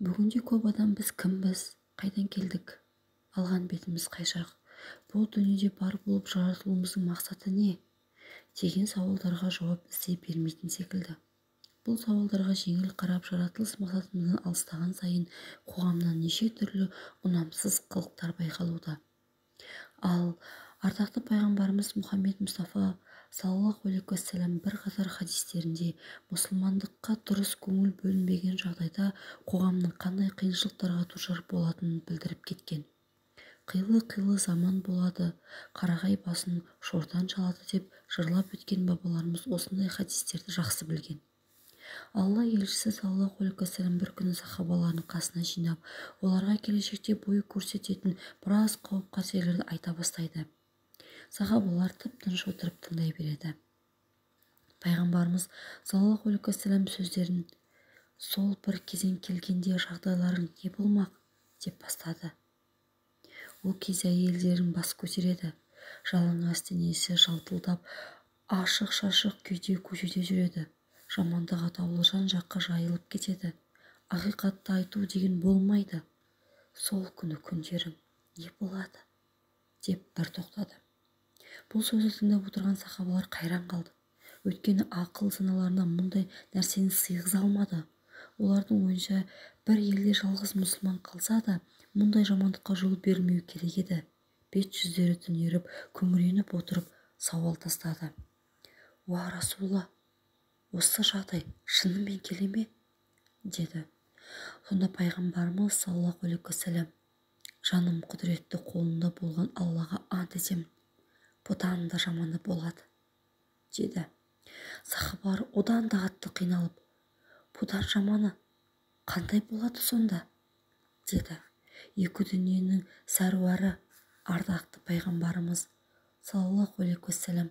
Бүгінде көп адам біз кімбіз, қайдан келдік, алған бетіміз қай жақ, бұл дүниеде бар болып жаратылуымыздың мақсаты не деген сауалдарға жауап іздей бермейтін секілді. Бұл сауалдарға жеңіл қарап, жаратылыс мақсатымыздан алыстаған сайын қоғамнан неше түрлі ұнамсыз қылықтар байқалуда. Ал ардақты пайғамбарымыз Мұхаммед Мұстафа саллаллаху алейхи уассалам бірқатар хадистерінде мұсылмандыққа дұрыс көңіл бөлінбеген жағдайда қоғамның қандай қиыншылықтарға душар болатынын білдіріп кеткен. Қилы-қилы заман болады, қарағай басын шортан шалады деп жырлап өткен бабаларымыз осындай хадистерді жақсы білген. Алла елшісі саллаллаху алейхи уассалам бір күні сахабаларын қасына жинап, оларға келешекте бой көрсететін біраз қауіп-қатерлерді айта бастайды. Сахабалар тып-тыныш отырып тыңдай береді. Пайғамбарымыз саллаллаху алейхи уассалам сөздерін сол бір кезең келгенде жағдайларың не болмақ деп бастады. Ол кезде әйелдерің бас көтереді, жалаңаш денесі жалтылдап, ашық-шашық күйде көшеде жүреді, жамандық атаулы жан-жаққа жайылып кетеді, ақиқатты айту деген болмайды. Сол күні күндерің не болады деп бір тоқтады. Бұл сөзді тыңдап отырған сахабалар қайран қалды. Өйткені ақыл саналарына мұндай нәрсені сыйғыза алмады. Олардың ойынша бір елде жалғыз мұсылман қалса да, мұндай жамандыққа жол берілмеу керек еді. Бет жүздері түнеріп, күңіреніп отырып сауал тастады. Уа Расулла, осы жағдай шынымен келе ме? Деді. Сонда пайғамбарымыз саллаллаху алейхи уассалам, жаным құдіретті қолында болған Аллаға ант етемін, бұдан да жаманы болады, деді. Сахабалар одан да қатты қиналып, бұдан жаманы қандай болады сонда? Деді. Екі дүниенің сәруары ардақты пайғамбарымыз саллаллаху алейхи уассалам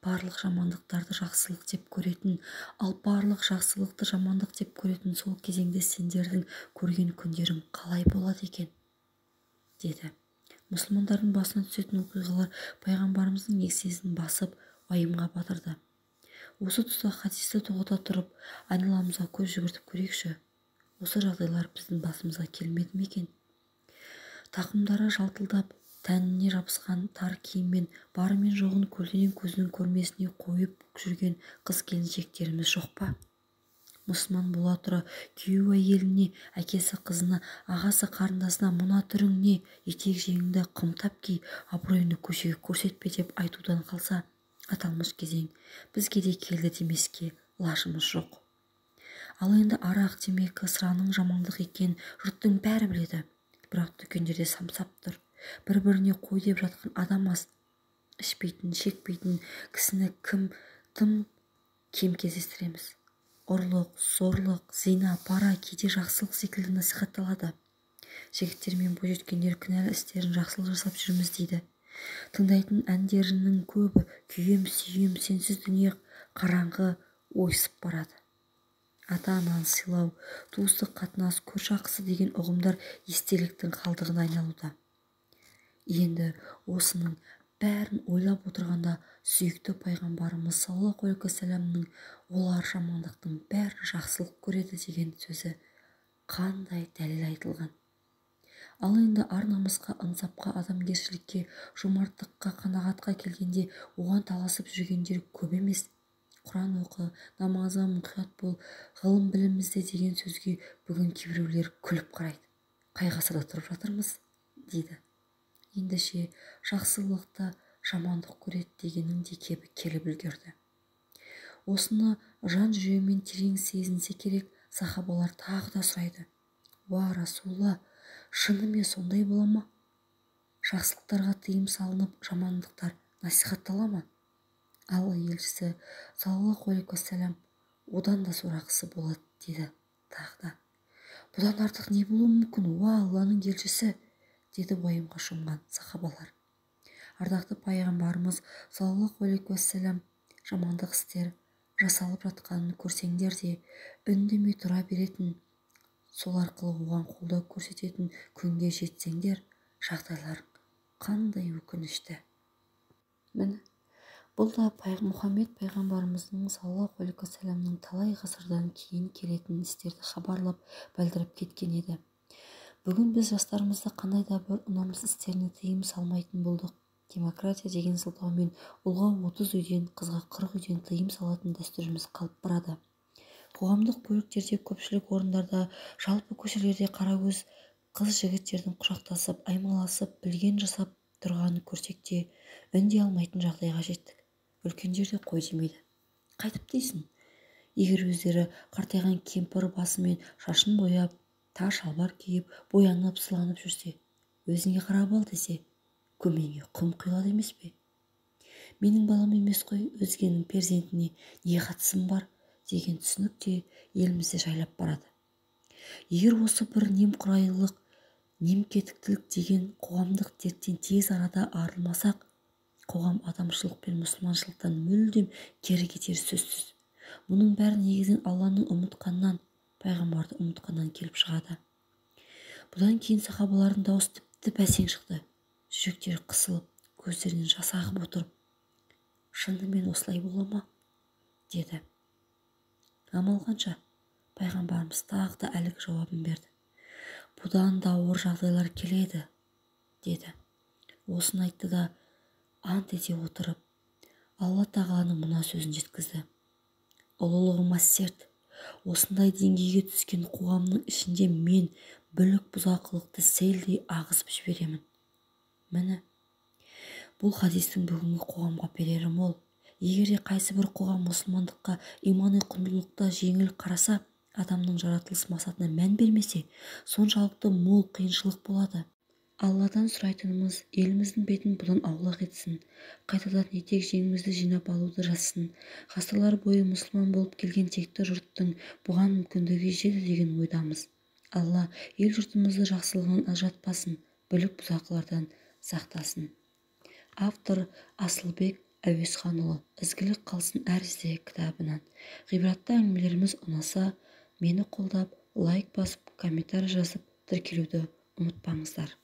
барлық жамандықтарды жақсылық деп көретін, ал барлық жақсылықты жамандық деп көретін сол кезеңде сендердің көрген күндерің қалай болады екен? Деді. Мұсылмандардың басына түсетін оқиғалар пайғамбарымыздың еңсесін басып, уайымға батырды. Осы тұста хадисті тоқтата тұрып, айналамызға көз жүгіртіп көрейікші. Осы жағдайлар біздің басымызға келмеді ме екен? Тақымдары жалтылдап, тәніне жабысқан тар киіммен, бары мен жоғын көлденең көзінің көрмесіне қойып жүрген қыз-келіншектеріміз жоқ па? Мұсылман бола тұра күйеуі әйеліне, әкесі қызына, ағасы қарындасына мына түрің не, етек-жеңіңді қымтап ки, абыройыңды көшеге көрсетпе деп айтудан қалса, аталмыш кезең бізге де келді демеске лажымыз жоқ. Ал енді арақ, темекі, сыраның жамандық екенін жұрттың бәрі біледі. Бірақ дүкендерде самсап тұр. Бір-біріне қой деп жатқан адам аз. Ішпейтін, шекпейтін кісіні кім тым кем кездестіреміз. Ұрлық, зорлық, зина, пара кейде жақсылық секілді насихатталады. Жігіттер мен бойжеткендер кінәлі істерін жақсылық жасап жүрміз дейді. Тыңдайтын әндерінің көбі күйем, сүйем, сенсіз дүние қараңғы ойысып барады. Ата-ананы сыйлау, туыстық қатынас, көрші ақысы деген ұғымдар естеліктің қалдығына айналуда. Енді осының бәрін ойлап отырғанда сүйікті пайғамбарымыз саллаллаху алейхи уассаламның олар жамандықтың бәрін жақсылық көреді деген сөзі қандай дәлел айтылған. Ал енді ар-намысқа, ынсапқа, адамгершілікке, жомарттыққа, қанағатқа келгенде оған таласып жүргендер көп емес. Құран оқы, намазға мұқият бол, ғылым білім ізде деген сөзге бүгін кейбіреулер күліп қарайды. Қай ғасырда тұрып жатырмыз, дейді. Ендеше жақсылықты жамандық көреді дегеннің де кебі келіп үлгерді. Осыны жан жүрегімен терең сезінсе керек, сахабалар тағы да сұрайды. Уа Расулла, шынымен сондай бола ма? Жақсылықтарға тыйым салынып, жамандықтар насихаттала ма? Алла елшісі саллаллаху алейхи уассалам одан да сорақысы болады деді тағы да. Бұдан артық не болуы мүмкін, уа Алланың елшісі, деді уайымға шомған сахабалар. Ардақты пайғамбарымыз саллаллаху алейхи уассалам жамандық істер жасалып жатқанын көрсеңдер де үндемей тұра беретін, сол арқылы оған қолдау көрсететін күнге жетсеңдер, жағдайларың қандай өкінішті. Міне, Бұл да Мұхаммед пайғамбарымыздың саллаллаху алейхи уассаламның талай ғасырдан кейін келетін істерді хабарлап, білдіріп кеткен еді. Бүгін біз жастарымызды қандай да бір ұнамсыз істеріне тыйым салмайтын болдық. Демократия деген сылтаумен ұлға 30 үйден, қызға 40 үйден тыйым салатын дәстүріміз қалып барады. Қоғамдық көліктерде, көпшілік орындарда, жалпы көшелерде қаракөз қыз-жігіттердің құшақтасып, аймаласып, білген жасап тұрғанын көрсек те, үндей алмайтын жағдайға жеттік. Үлкендер де қой демейді. Қайтып дейсің? Егер өздері қартайған кемпір басымен шашын бояп, тар шалбар киіп, боянып, сыланып жүрсе, өзіңе қарап ал десе, көмейіңе құм құйылады емес пе? Менің балам емес қой, өзгенің перзентіне не қатысым бар деген түсінік те елімізде жайлап барады. Егер осы бір немқұрайлылық, немкетіктілік деген қоғамдық дерттен тез арада арылмасақ, қоғам адамшылық пен мұсылманшылықтан мүлдем кері кетері сөзсіз. Мұның бәрі негізінен Алланы ұмытқаннан, пайғамбарды ұмытқаннан келіп шығады. Бұдан кейін сахабалардың дауысы тіпті бәсең шықты. Жүректері қысылып, көздерінен жас ағып отырып, шынымен осылай бола ма? Деді. Амал қанша? Пайғамбарымыз тағы да әлгі жауабын берді. Бұдан да ауыр жағдайлар келеді, деді. Осыны айтты да ант ете отырып, Алла тағаланың мына сөзін жеткізді. Ұлылығыма серт, осындай деңгейге түскен қоғамның ішінде мен бүлік бұзақылықты селдей ағызып жіберемін. Міне, бұл хадистің бүгінгі қоғамға берері мол. Егер де қайсы бір қоғам мұсылмандыққа, имани құндылықта жеңіл қараса, адамның жаратылыс мақсатына мән бермесе, соншалықты мол қиыншылық болады. Алладан сұрайтынымыз, еліміздің бетін бұдан аулақ етсін, қайтадан етек жеңімізді жинап алуды жазсын. Ғасырлар бойы мұсылман болып келген текті жұрттың бұған мүмкіндігі жетеді деген ойдамыз. Алла ел жұртымызды жақсылығынан ажыратпасын, бүлік бұзақылардан сақтасын. Автор Асылбек Әуезханұлы. Ізгілік қалсын әр ізде кітабынан. Ғибратты әңгімелеріміз ұнаса, мені қолдап, лайк басып, комментарий жазып, тіркелуді ұмытпаңыздар.